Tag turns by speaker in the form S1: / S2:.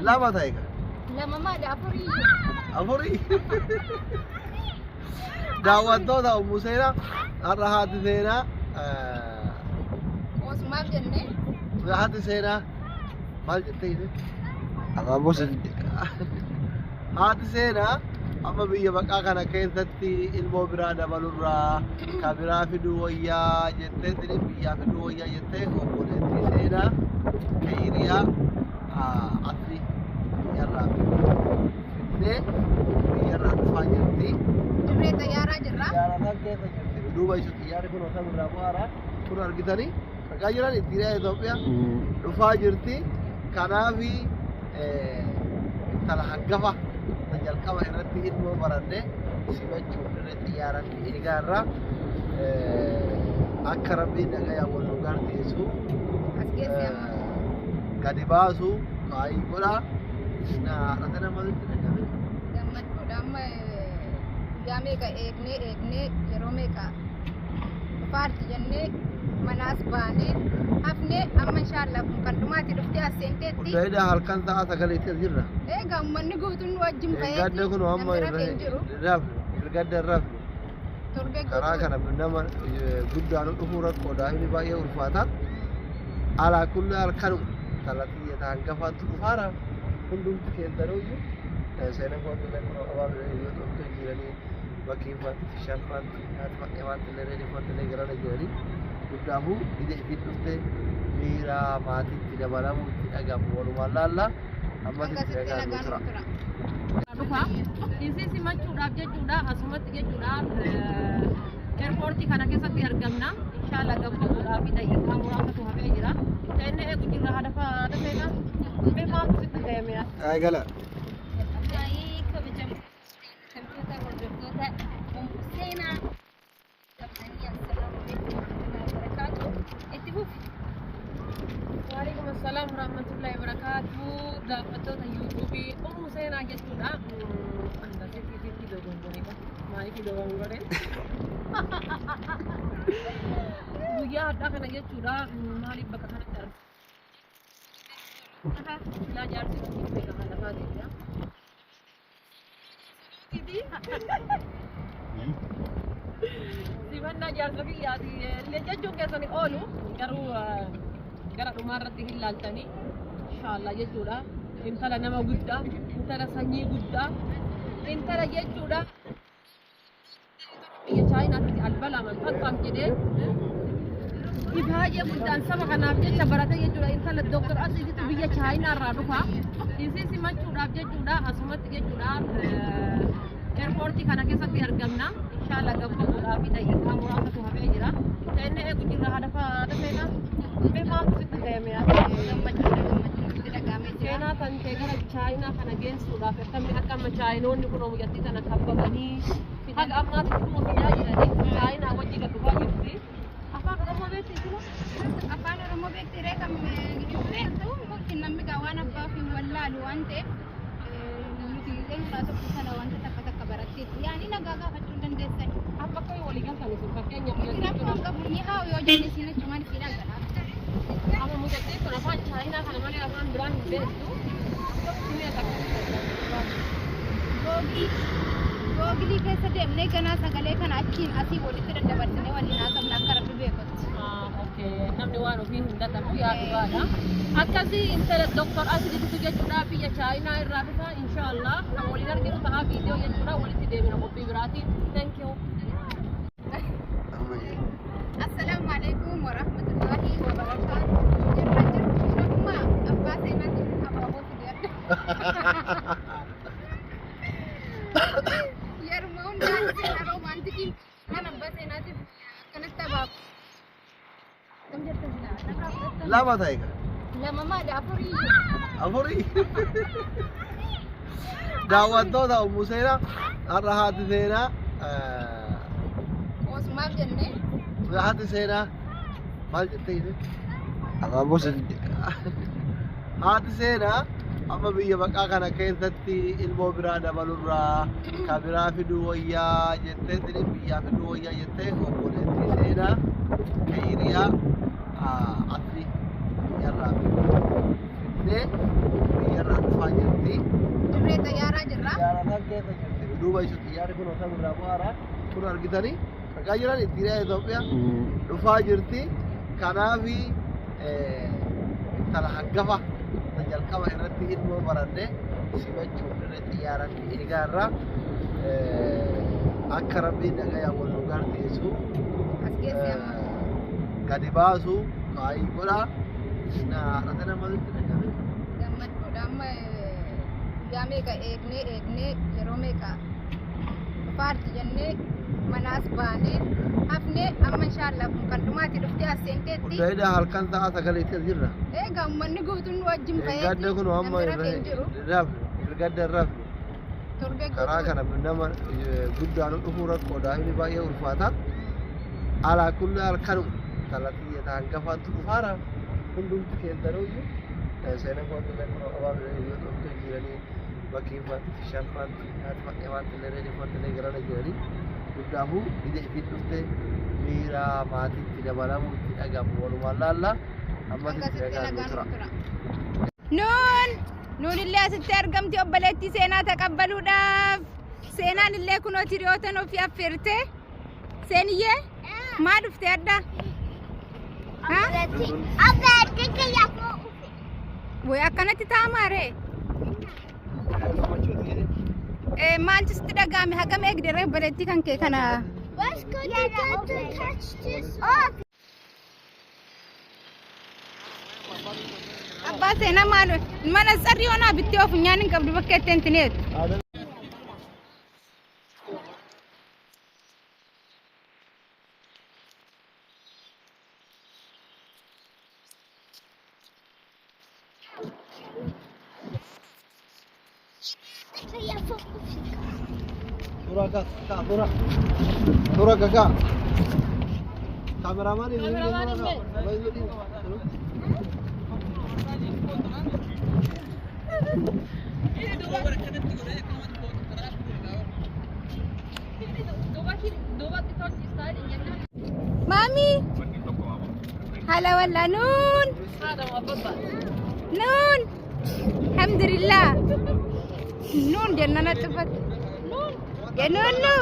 S1: Lama ta'e ka.
S2: Lama maali afurii?
S1: Afurii. Daawwattoota Ummu Seenaa har'a haati seenaa
S2: Qoosumaaf jennee.
S1: Haati seenaa maal jettee ishee? Abaaboo sifde. Haati seenaa amma biyya baqaa kana keessatti ilmoo biraa dabalurraa ka biraa fiduu wayyaa jettee tini biyyaa fiduu wayyaa jettee obboleettii seenaa keeyriyaa asli biyyarraa fiddee biyyarraa dhufaa jirti.
S2: Dirree xayyaaraa jirra.
S1: Xiyyaara keessa jirti. Duuba isu xiyyaarri kun osoo irraa bu'aara. Kun argitanii argaa jiran xiyyaara Itoophiyaa dhufaa jirti. Kanaafi intala hangafa ta jalqaba irratti ilmoo baranne simachuuf dirree xiyyaaraatti eegaa irraa akka rabbiin nagayaan wal nu garsiisu
S2: As geesse amma.
S1: Gadi baasu kaayii godhaa. Haadha namatti dhagame.
S2: Gammachuudha amma guyyaa meeqa eegnee eegnee yeroo meeqa dhufaarti jennee manaas baanee hafnee amma inshaallah kun kan dhumaati dhuftee as seenteetti.
S1: Hundaa'idha halkan sa'a 9tti as jirra.
S2: Egaa uummanni guutuun nu wajjin
S1: Gadda kun amma
S2: namni rafee hin jiru.
S1: Rafne, gadda rafne.
S2: Torbee
S1: Karaa
S2: guutuu.
S1: Kana nama guddaan dhufuu rakkoo daa'imni baay'ee ulfaata. Alaa kulli halkan talatiyya hangafaatu dhufaara. Hundumti keessanuyyuu seenaa kooti illee kun abaaboo yoo ta'u jiranii bakkee faatti fishaan faatti haati fakkee faatti illee reedii faatti illee garana jiranii guddaafuu biyya ifiin dhufte miira maatiitti dabalamuu itti dhagamu walumaan laalla ammasitti
S2: Akkasitti
S1: nagaan nu
S2: nagaan
S1: tura.
S2: nu tura.
S3: Dhufa. Isii simachuudhaaf jechuudha asumatti jechuudha airportii kana keessatti argamna. Inshallah gammachuudhaaf daqiiqaa muraasatu hafee jira. Ta'inni eegu jirra haadha haadha seenaa. Mee maaltu sitti ga'ame?
S1: Eegala.
S4: Baay'ee kabajamtoota hordoftoota seenaa qabdanii, assalaamu alaikum warahmatullahi wabarakaatu. Itti fufi.
S3: Waalaikum assalam warahmatullahi wabarakatuh. Daawwattoota YouTubeii Ummu Seenaa jechuudha. Sitti sitti dogongore. Maaliif dogongore? Guyyaa har'aa kana jechuudha. Maaliif bakka kanatti argamu? Silaa jaarsi kun beekama lafaa deemna. Simannaa jaarsa kiyyaati illee jechuun keessan oolu garuu gara dhumaa irratti hin laaltanii inshaallah jechuudha. Intala nama guddaa, intala sanyii guddaa, intala jechuudha. Biyya Chaayinaatti albalaman faqqam jedhee ifaajee guddaan saba kanaaf jecha barate jechuudha. Intala Dooktar Asiisitu biyya Chaayinaa irraa dhufa. Isii simachuudhaaf jechuudha asumatti jechuudha airportii kana keessatti argamna. Inshallah gammachuudhaaf daqiiqaa muraasatu hafee jira. Ta'inni eegu jirra haadha haadha seenaa. Mee maaltu sitti ga'ame?
S2: Gammachuudha, gammachuun itti dhaga'amee jira.
S3: Seenaa kan ta'e gara Chaayinaa kana geessuudhaaf akkamii akka amma Chaayinoonni kun mucattii tana kabbabanii haga ammaatti kun fidaa jiranii Chaayinaa wajji gad dhufaa jirti. Afaan Oromoo beekti jira?
S2: Afaan Oromoo beekti ree kan beektu mukti namni gaa waan abbaa fi wallaalu waan ta'eef nuti eenyuudhaa tokko kana wanta takka takka baratteetti yaani nagaa gaafachuu hin dandeessan.
S3: Amma akkamii walii galtan isin fakkeenyaaf
S2: Nuti rakkoo hin qabu ni haa yoo jenne isin achumaan isin dhagala.
S3: Amma mucattiin kun afaan Chaayinaa kana malee afaan biraan hin beektu. Akkamitti mee akkamitti?
S2: Googilii keessa deemnee ganaa sagalee kana achiin asii walitti daddabarsinee waliin haasofna akka rabbi beekutti.
S3: Okay, namni waan ofii hin dadhabu yaa dhugaadha. Akkasii intala Dr. Asiliitu jechuudha biyya Chaayinaa irraa dhufa inshallah kan waliin arginu ta'a viidiyoo jechuudha walitti deemina qophii biraatiin. Thank you.
S2: Assalaamu alaikum warahmatullahi wabarakaatuh. Jirra jirtu naguma abbaa seenaatiin abaaboo fidee. Yeruma hundaa seenaa romanticii kan abbaa seenaatiif akkanatti abaaboo. Akkam jirtu silaa? Nagaa fudhattan?
S1: Lama ta'e ka.
S2: Lama maali afurii?
S1: Afurii. Daawwattoota Ummu Seenaa har'a haati seenaa
S2: Qoosumaaf jennee.
S1: Haati seenaa maal jettee ishee? Abaaboo sifde. Haati seenaa amma biyya baqaa kana keessatti ilmoo biraa dabalurraa ka biraa fiduu wayyaa jettee tini biyyaa fiduu wayyaa jettee obboleettii seenaa keeyriyaa asli biyyarraa fiddee biyyarraa dhufaa keessa jirti. Duuba isu xiyyaarri kun osoo irraa bu'aara. Kun argitanii argaa jiran xiyyaara Itoophiyaa dhufaa jirti. Kanaafi intala hangafa ta jalqaba irratti ilmoo baranne simachuuf dirree xiyyaaratti eegaa irraa akka rabbiin nagayaan wal nu garsiisu
S2: As geesse amma.
S1: gadi baasu kaayii godha. Haadha namatti dhagahame.
S2: Gammachuudha amma guyyaa meeqa eegnee eegnee yeroo meeqa dhufaarti jennee manaas baanee hafnee amma inshaallah kun kan dhumaati dhuftee as seenteetti.
S1: Hundaa'idha halkan sa'a sagaleetti as jirra.
S2: Egaa uummanni guutuun nu wajjin
S1: Ergadda kun amma
S2: namni rafee hin jiru.
S1: rafne ergadda rafne.
S2: Torbee
S1: Karaa
S2: guutuu.
S1: kana nama guddaan dhufuu rakkoo daa'imni baay'ee ulfaata. Alaa kulli halkanuma intala xiyya hangafaatu dhufaara hundumti keessanuyyuu seenaa kootillee kun abaa yoo dhuftu jiranii bakkiin faatti fishaan faatti haati fadhee faatti illee reedii faatti illee garana jiranii guddaafuu ija ittiin dhufte miira maatiitti dabalamuu itti dhagamu walumaan laalla ammas itti
S2: Akkasitti
S1: dhagahamu
S2: nagaan
S1: tura.
S2: tura. Nuun nuun illee asitti argamti obboleettii seenaa taqabbaluudhaaf. Seenaan illee kunoo hiriyootan ofii affeerte. Seeniyyee maa dhufte adda?
S5: Obboleettii kiyya koo dhufe.
S2: Way akkanatti taamaare? Maaltu sitti dhaga'ame hagam eegdere obboleettii kan kee kana?
S5: Let's go to touch this off.
S2: Abbaa seenaa maal mana tsarri onaa bittee of nyaan hin qabdu bakka itti hintineetu.
S5: Kiyya koo dhufe.
S1: Suuraa kaa suuraa suuraa kakaa. Kaameramaan
S3: Kaameramaan illee.
S2: Maami. Hala walla nuun. Nuun. Alhamdulillah. Nuun jenna natti uffatu. Nuun. Nuun nu.